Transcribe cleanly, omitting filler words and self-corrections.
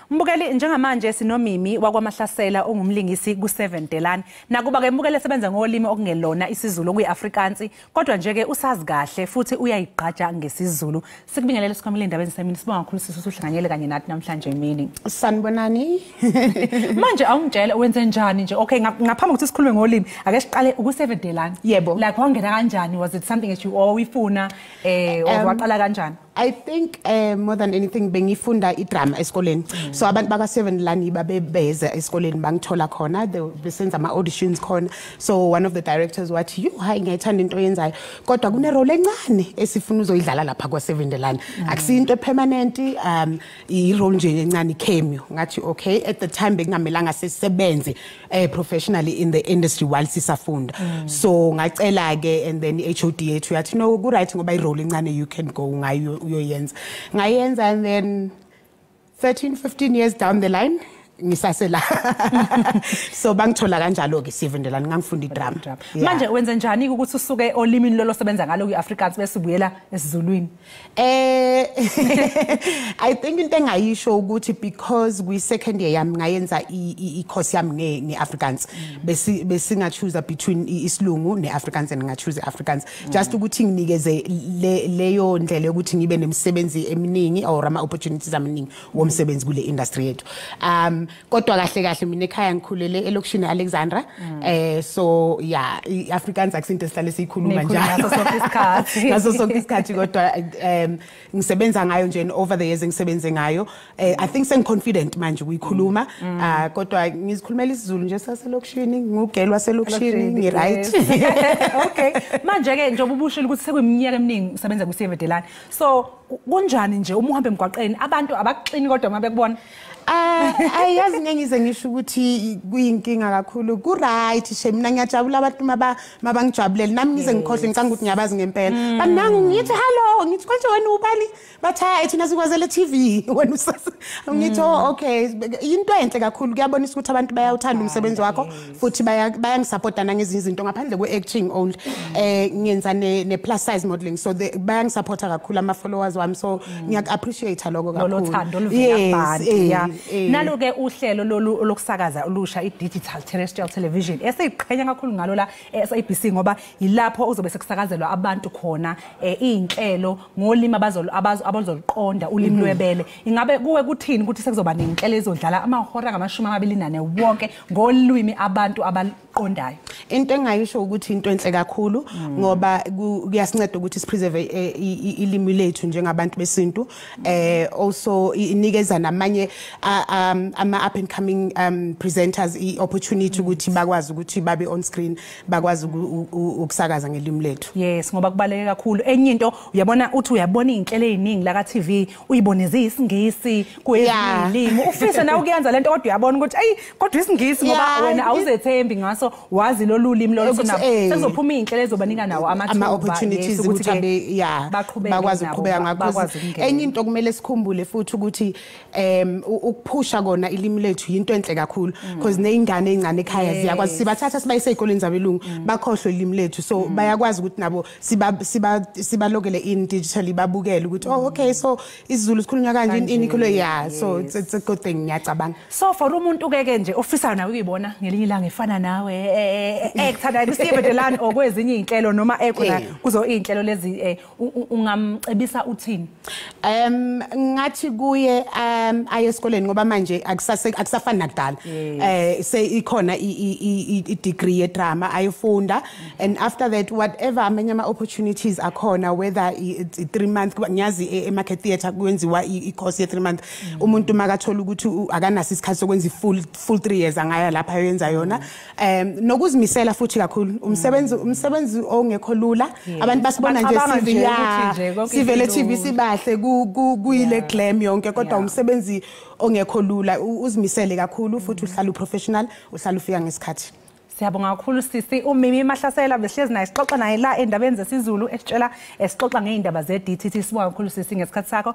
Mbukeli, njengamanje sinoMimi wakwaMahlasela ongumlingisi ku-Seven Laan. Nakuba ke mbukeli esebenza ngolimi okungelona isiZulu, okuyi-Afrikaans, kodwa nje ke usazi kahle futhi uyayigqaja ngesiZulu. Sikubingelele sikhomile indaba ezisemini. Sibonga kakhulu sisi usuhlanganyele kanye nathi namhlanje emini. Sanibonani. Manje awungitshele, wenze njani nje? Okay, ngaphambi kokuthi sikhulume ngolimi, ake siqale ku-Seven Laan. Yebo. Like, wangena kanjani? Was it something that you owifuna or waqala kanjani? I think more than anything bengifunda idrama esikoleni. So abantu baka 7 Laan babebeza esikoleni, bangithola khona, they besenza ama auditions khona. So one of the directors wathi, "You, hayi, ngiyayithanda into oyenzayo. Kodwa kune role encane esifuna uzoyidlala lapha kwa 7 Laan. Akusinto permanent, i role nje encane, cameo." Ngathi okay, at the time bekungamelanga sisebenze professionally in the industry while sisafunda. So ngacela ke, and then i-HOD yethu yathi, "No, ku right ngoba i role encane, you can go ngayo uyoyenza." Ngayenza, and then 13 15 years down the line ngisasela. So bangithola kanjalo ke Seven Laan, ngangifunda idrama. Yeah. Manje wenze njani ukuthi usuke olimini lolo sebenza ngalo kwi-Afrikaans bese ubuyela esiZulwini? I think into engayisho ukuthi because kwi second year yami ngayenza i course yami nge Afrikaans, bese besinga choose between isilungu neAfrikaans, and nga choose iAfrikaans just ukuthi nginikeze leyo ndlela yokuthi ngibe nemisebenzi eminingi or ama opportunities amaningi womsebenzi kule industry yethu. Kodwa kahle kahle mina ekhaya ngikhulele elokishini Alexandra, so yeah, iAfrikaans akusinto esihlale siyikhuluma Niyikhuluma njalo ngaso sonke isikhathi. Ngaso sonke isikhathi, kodwa ngisebenza ngayo nje, and over the years ngisebenze ngayo, I think sengi confident manje ukuyikhuluma. Ah, kodwa ngizikhulumela isiZulu nje saselokishini, ngugelwa selokishini, ngi right. Okay, manje ke njengoba ubushilo ukuthi sekuyiminyaka eminingi usebenza ku-Seven Laan, so kunjani nje uma uhamba emgwaqeni, abantu abakuxini kodwa uma bekubona? Ah, ayazi, ngeke ngize ngisho ukuthi kuyinkinga kakhulu. Ku right she, mina ngiyajabula abantu mabangijabulela, nami ngize ngikhohle, ngicanga ukuthi ngiyabazi ngempela. Banangu ngithi, "Hello," ngithi, "Konje wena ubani?" Bathi, "Hayi, thina sikwazele TV, wena usase." Ngithi, "Oh, okay." Into enhle kakhulu, kuyabonisa ukuthi abantu bayawuthanda umsebenzi wakho futhi bayangisupporta nangezinye izinto ngaphandle kwe-acting only. Ngiyenza ne plus size modeling, so bayangisupporta kakhulu ama followers wami, so ngiyak appreciate lokho kakhulu. Lolo thando oluvela kubantu. Ya. Nalo ke uhlelo lolu lokusakaza olusha, i-digital terrestrial television, esiyiqhenya kakhulu ngalo la e-SABC, ngoba yilapho uzobe sekusakazelwa abantu khona iy'nhlelo ngolimi abazoluqonda, ulimi lwebele. Ingabe kuwe kuthini ukuthi sekuzoba ney'nhlelo ezodlala amahora angamashumi amabili nane wonke ngolwimi abantu abaliqondayo? Into engayisho ukuthi into enhle kakhulu, ngoba kuyasinceda ukuthi sipreserve ilimi lethu njengabantu besintu. Also inikeza namanye ama up and coming presenters i-opportunity ukuthi bakwazi ukuthi babe on screen, bakwazi ukusakaza ngelimi lethu. Yes, ngoba kubaluleke kakhulu. Enye into, uyabona uthi uyabona iy'nhlelo ey'ningi la ka-TV, uyibone ziyisiNgisi kwezinye iy'limi, ufise nawe ukuyenza lento, kodwa uyabona ukuthi eyi, kodwa isiNgisi, ngoba wena awuzethembi ngaso, wazi lolu limi lolu. Ukuthi, Sekuzophuma iy'nhlelo ezobanika nawo amathuba, ama-opportunities yes, ukuthi ukuthi-ke abe yeah baqhubeke bakwazi nabo, ukuqhubeka ngakho. Bakwazi ukungena. Enye into kumele sikhumbule futhi ukuthi ukuphusha kona ilimi lethu yinto enhle kakhulu, because ney'ngane ey'ncane ekhaya ziyakwazi, sibathatha sibayise ey'koleni zabelungu, bakhohlwe ilimi lethu, so bayakwazi ukuthi nabo sibalokele in digitally, babukele ukuthi, "Oh, okay, so isiZulu sikhulunywa kanje, ini khulunywa." Yeah, so it's a good thing, ngiyacabanga. So for umuntu ke nje ofisayo nawe ukuyibona ngelinye ilanga efana nawe, ekuthandayo ku-Seven Laan or kwezinye iy'nhlelo noma ekhona kuzo iy'nhlelo lezi, ungamcebisa uthini? Ngathi kuye aye esikoleni, ngoba manje akusafani nakudala. Se ikhona i degree ye drama, ayifunda, and after that whatever amanye ama opportunities akhona, whether it's 3 month, ngiyazi e-Market Theatre kwenziwa i course ye 3 month. Umuntu makathola ukuthi akanaso isikhathi sokwenza i full 3 years, angaya lapha ayoyenza yona. Nokuzimisela futhi kakhulu, umsebenzi ongekho lula. Abantu basibona nje Bacabanga sive nje ya ukuthi nje konke sivele kulula. TV, sibahle, kuyile glam yonke, kodwa umsebenzi ongekho lula. Uzimisele kakhulu futhi uhlala uprofessional, uhlala ufika ngesikhathi. Siyabonga kakhulu sisi uMimi Mahlasela, besihlezi naye sixoxa naye la endabeni zesiZulu, esitshela, esixoxa ngey'ndaba ze-DTT. Sibonga kakhulu sisi ngesikhathi sakho.